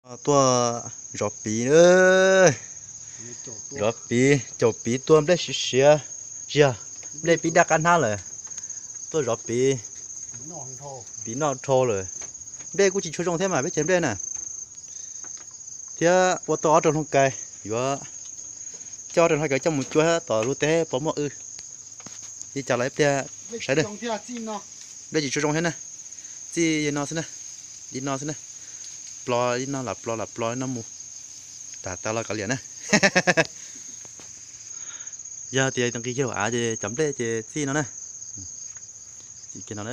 Tuaj zov piv, zov piv, caum piv tua nplej siav siav, tsis yog, nplej pib daj qab hnab lawm, tuaj zov piv, piv noj dhau lawm. Nplej kuj tsis tshua zoo thiab mas peb ceg nplej na. Thiab ua tau ob rau hluav kais, yuav coj ob rau hluav kais coj mus cuab tom lub teb puas muaj wb. Li cas los ib pliag saib na. Nplej tsis tshua zoo thiab na. Txij li no xwb na, li no xwb na. Plo li no lam plo lam plo li no mus. Tag tas los kav liam na. Yog tias nqis kiag hauv av ces cov nplej ces txij no na. Txij kiag no na.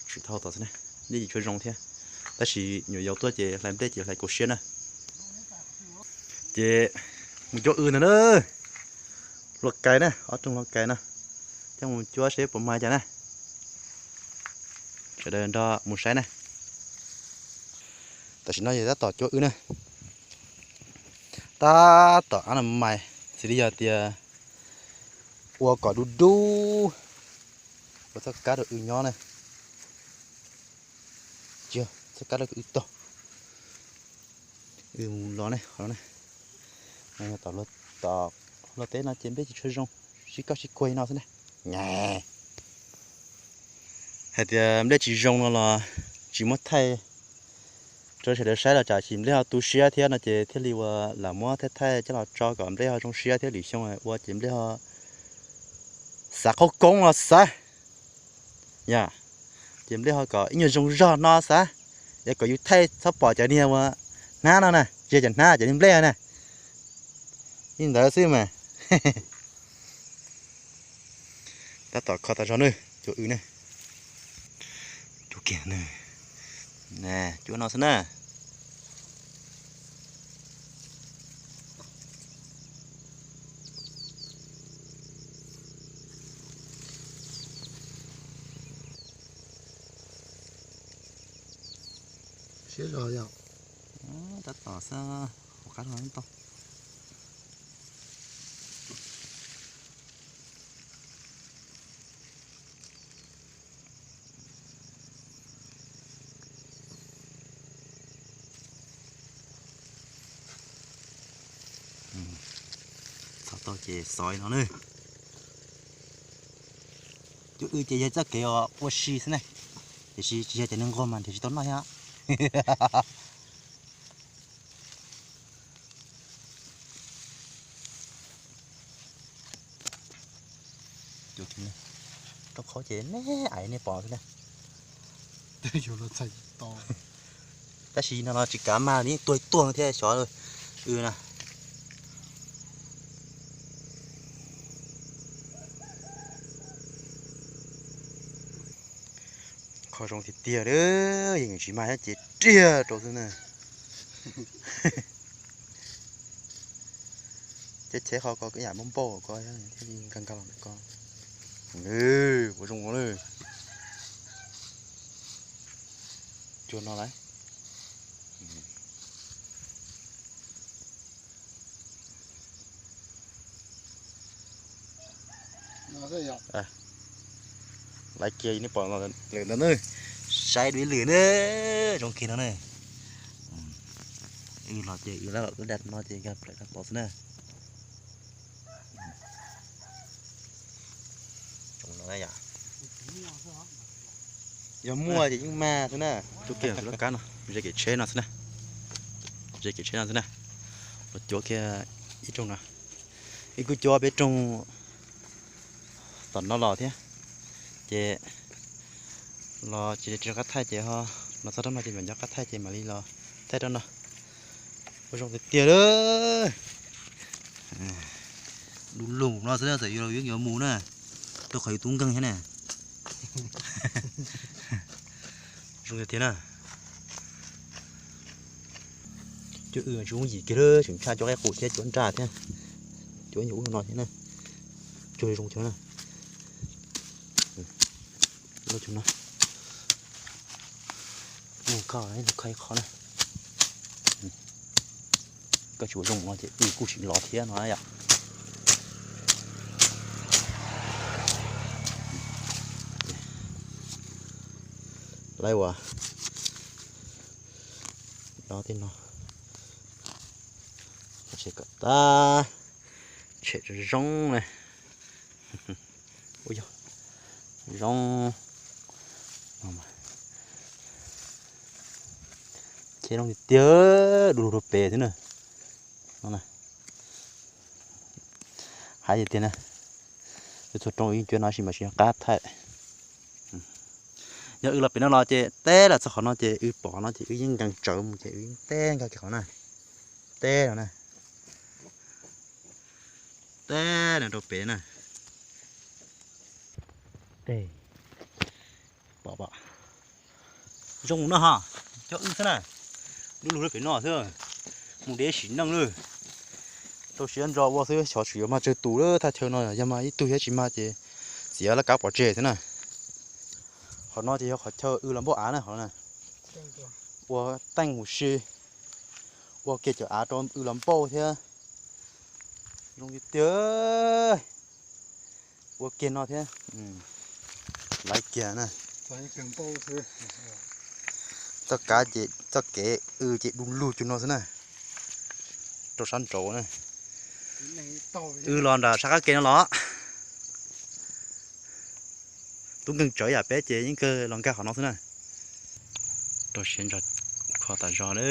Tsis thauj tom xwb na, nplej tsis tshua zoo thiab. Tab sis nyuam yaus tuaj ces hlais nplej ces hlais kaum siab na. Ces mus cuab wb ntag na. Hluav kais na, ob rooj hluav kais no. Coj mus cuab seb puas mag cas na. Sawv daws nrog mus saib na. Tam sim no yog tab tom cuab wb na. Tab tom ab no mais, xws li yog tias ua kom dub dub, ua txoj kab rau wb nyob na. Txoj kab rau wb tog, wb mus los ne, qhov no ne. Tom hluav teb no ces nplej tsis tshua zoo, sib koj sib kuag li no xwb na. Hais tias nplej tsis zoo no los tsis muab thaij rau sawv daws saib los tsam sis nplej ho tu siab thiab no ces thiaj li ua lam muab thaij thaij coj los tso kom nplej ho zoo siab thiab lwm xyoo ua ces nplej ho xav qhaub koob los xav. Yog, ces nplej ho kom ib nyuag zoo zog no xav, es kom yus thaij txhob pom cov niag uas hnab no na, tsis yog cov hnab, cov niag nplej na. Li ntawd xwb mas. Tab tom kho tas zog na, cuab wb na. Cuab kiag na. Cuab no xwb na. Siab zog yom. Tab tom xwb, hauv qab no tau. Txhob tau ces xov li no na. Cuab wb ces yog txoj kev ua si xwb ne, tiam sis tsis yog tias nws nquag mas nrhiav tsis tau noj thiab. Rau qhov ces neb ais nej pom xwb na. Tab sis no los tsis kav mas li tuag tuag thiab xyov. Kho zoo tiag tiag li, yeej tsis mag thiab ces riag rau xwb na. Ces cheb qhov ko yam npauj npauj ko thiaj li nkag nkag los ntawm ko. Ua zoo ua lawm. Cuag no lawm. Laiv kiag nej pom lawm ntawd na. Saib dua ib lwm na, zoo kiag no na. Wb los ces wb lab lab no ces nkag plaws tod xwb na. Yog muaj ces yeej mag xwb na. Tub kiag lub kab no, ze kev tsheb no xwb na. Ze kev tsheb no xwb na. Los cuab kiag ib rooj no. Ib kuj cuab peb rooj tom no los thiab. Ces los ces rov qab thaij ces ho los txog rau no ces mam nco qab thaij ces mam li los thaij rau no. Ua zoo tiag tiag lawm. Du lug no xwb na, txawm yus los yeej yuav mus na, rau qhov yus tub nkeeg thiab na. Zoo tiag tiag na. Cuab wb tsis zoo yim kiag lawm, tseem tshaj cuab qaib qus thiab cuab nraj thiab. Cuab nyuam ub no thiab na. Cuag zoo cuag na. Lub cuag no. Mus kho, mus kho ib qho na. Koj tsis ua zoo no ces wb kuj tsis los thiab no yom. Lawv ua Rau tej no, tsev kom tag, tshem zoo zoo na. Ua yog zoo, ces zoo tiag tiag, du lug rau pem xwb na. No na, hais tiag tiag na, txhua rooj wb yeej cuab no sis mas tsis nco qab thaij. Yog wb los pem no los ces teb los txog qhov no ces wb pom no ces wb yeej nkees tsawv mus ces wb yeej teb nkees kiag qhov na, teb no na, teb no rau pem na. Pom pom, zoo no ho, cov wb xwb na, du lug rau pem no xwb, mus deb sim neej lawm. Rau siab ntso ua xwb, xyov tseem yuav mag tsawg tus lawm, thaj chaw no yog mag ib tug thiab tsis mag ces txiav laj kab pov tseg xwb na. Qhov no ces yog qhov chaw wb los npauj av na, qhov no na. Ua teej huv si, ua kiag cov av rau wb los npauj thiab. Zoo tiag tiag, ua kiag no thiab. Laiv kiag na. Txoj kev, txoj kev wb ces du lug cuag no xwb na. Rau sab nraud na. Wb los nram sab qab ke no los. Tub nkeeg tsawv yam peb ces yeej kawg los nkag qhov no xwb na. Rau siab ntso, kho tas zog na.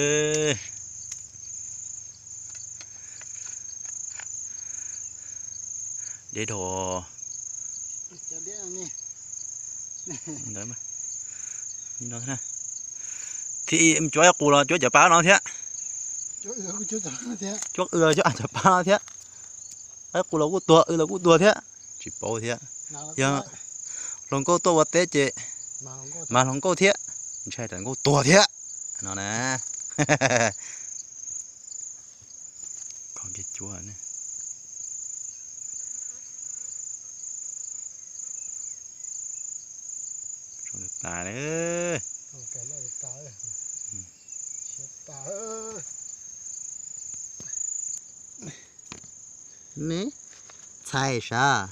Deb dhau. Thiab cuab qus los cuab cov pab no thiab. Cuab wb los cuab cov pab no thiab. Cuab qus los kuj tuag, wb los kuj tuag thiab. Tsis paub thiab. Yog hluas nkauj tuaj ua teb ces mas hluas nkauj thiab, ntshai tsam nkauj tuag thiab no na. Kho kiag cuab. Zoo tas lawm. Ne, txhais sav.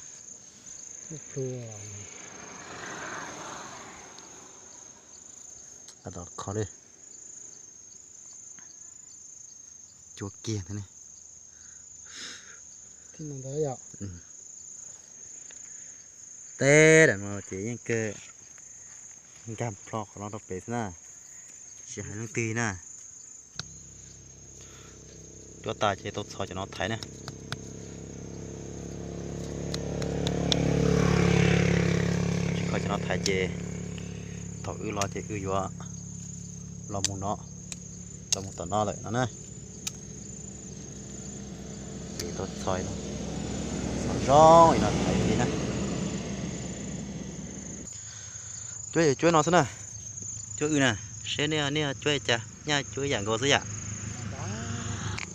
Kho li, cuab kiag ntag ne. Teb lam no ces yeej kawg nkag plho qhov no rau pem xwb na, tsis hais leej twg na. Cuab tas ces tau txhos cov no thaiv na. Tsis kho cov no thaiv ces thaum wb los ces wb yuav los mus no, los mus tom no lawm no na. Ces tau txhos, txhos zoo li no thaiv li na. Cuab ces cuab no xwb na. Cuab wb na, seb nej, nej cuab li cas, nyaj cuab ib yam nkaus xwb yam.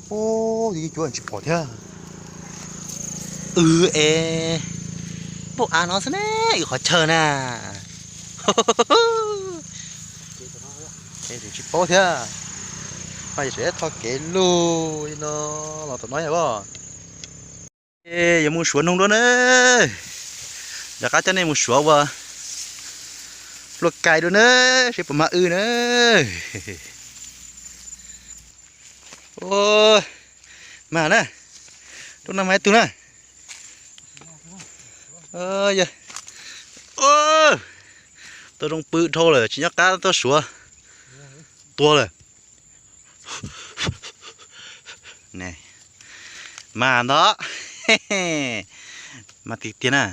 Ub, cuab tsis pom thiab. Wb es npauj av no xwb ne, wb qhov chaw na. Tsis paub thiab. Paj yam tseem tho kev lug li no los tom no yog. Yuav mus suav noog dua na. Rov qab coj nej mus suav ua luaj kai dua na, seb puas mag wb na. Mag na, rau no mag ib tug na. Tuaj zoo pw dhau lawm tsis nyob qab tuaj suav tuag lawm. Mag ntag, mag tiag tiag na.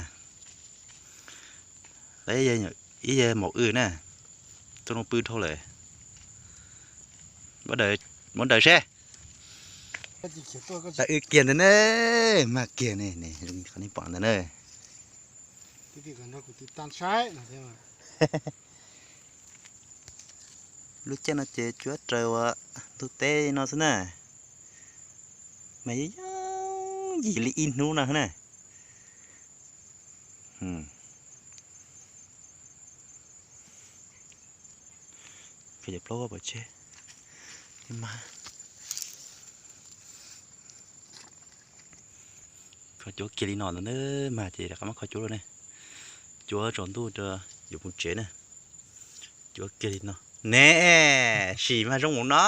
Ib yawg maum wb na, tuaj zoo pw dhau lawm. Muab daws seb. Tag wb kiag ntag na, mag kiag ne, qhov nej pom ntawd na. Lub caij no ces cuab raws ua ntug teb no xwb na, mas yeej yim li ib hnub no na. Kho cov plaub pov tseg, kho cuab kiag li no ntag na, mag ces rov qab muab kho cuab dua ne. Cuab tsaus ntuj rau yuav mus tsev na. Cuab kiag li no. Ne, sim mas zoo mus no,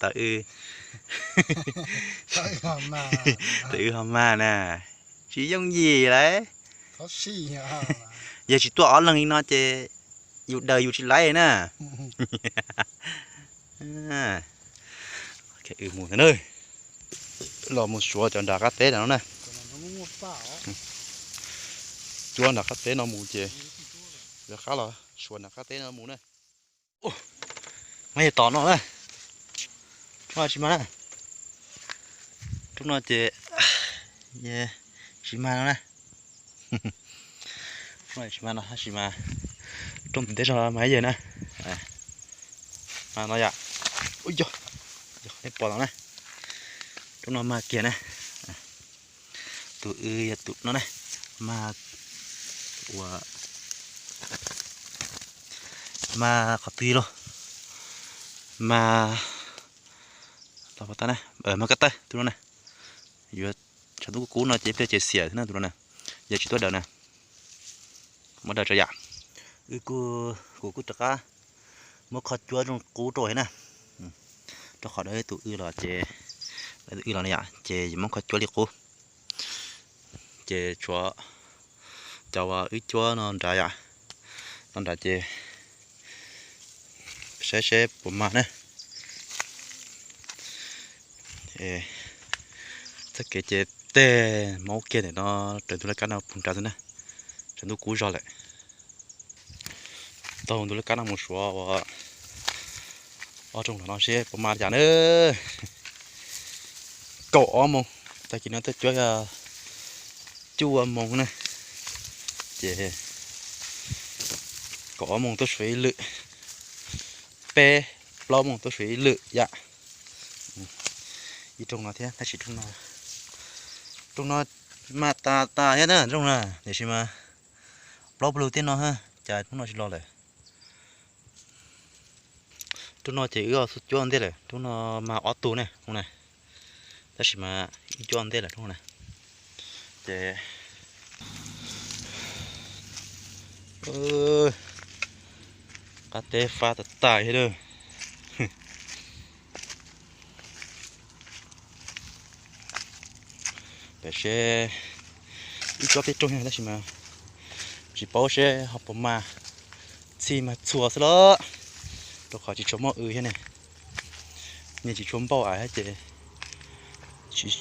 tau wb, tau wb ho mag na, tsis yooj yim lauj. Yog tsis tuaj ob leeg li no ces yus daws yus tsis laiv na. Mus na, los mus suav cov nram qab teb no na. Cuab nram qab teb no mus ces, yuav qab los suav nram qab teb no mus na. Mas yog tom no na, roob no tsis mag na, roob no ces tsis mag no na. Roob no tsis mag no tab sis mas roob tim teb zog mas ib yam na. Mas no yom, ua yog, yog nej pom no na, roob no mag kiag na. Tus w yog tus no na, mag ua, mag qhov twg los, mag, mag kab tawg tus no na. Yuav tshav ntuj kub kub no ces ib pliag ces xiam xwb na tus no na. Yog tsis tuaj daws na, muab daws tso yom. Wb kuj, kuv kuj rov qab muab qhov cuab zoo qub rau thiab na, rau qhov daws tus w los ces, daws tus w los na yom, ces yuav muab qhov cuab li qub. Ces tshuav cov uas wb cuab no nrad yom, no nrad ces saib seb puas mag na. Txoj kev ces tej maub kiag ntawm no raws tus laj kab no puag nrad xwb na, tshav ntuj kub zog lawm. Taug tus laj kab no mus suav ua ob rooj los no seb puas mag li cas na. Kaum ob moos, tag kis no tuaj cuab yog cuaj moos na, ces kaum ob moos tuaj suav ib lwm, peb plaub moos tuaj suav ib lwm yom. Ib rooj no thiab tab sis rooj no, rooj no mag tas tas thiab na rooj na, tiam sis mas plaub plug tib no, cas rooj no tsis los lawm. Rooj no ces wb ho xub cuab ntej lawm, rooj no mag ob tug ne, tab sis mas wb cuab ntej lawm rooj na. Ces qab teb fab tas tas thiab lawm. Peb seb, wb cuab peb rooj tab sis mas tsis paub seb ho puas mag, txhij mag txhua xwb los, rau qhov tsis tshua muaj w thiab ne, nyias tsis tshua npauj av thiab ces tsis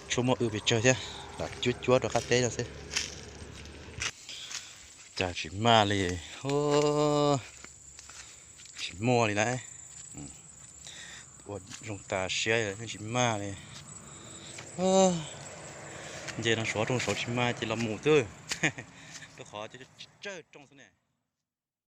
tshua muaj w pes tsawg thiab, lam cuab cuab rau qab teb no xwb. Cas tsis mag li, tsis muaj li lauj. Ua zoo tas siab tsis mag li. Nce no saud rooj saud tsis mag ces los mus xwb, rau qhov tsis tsawg rooj xwb ne.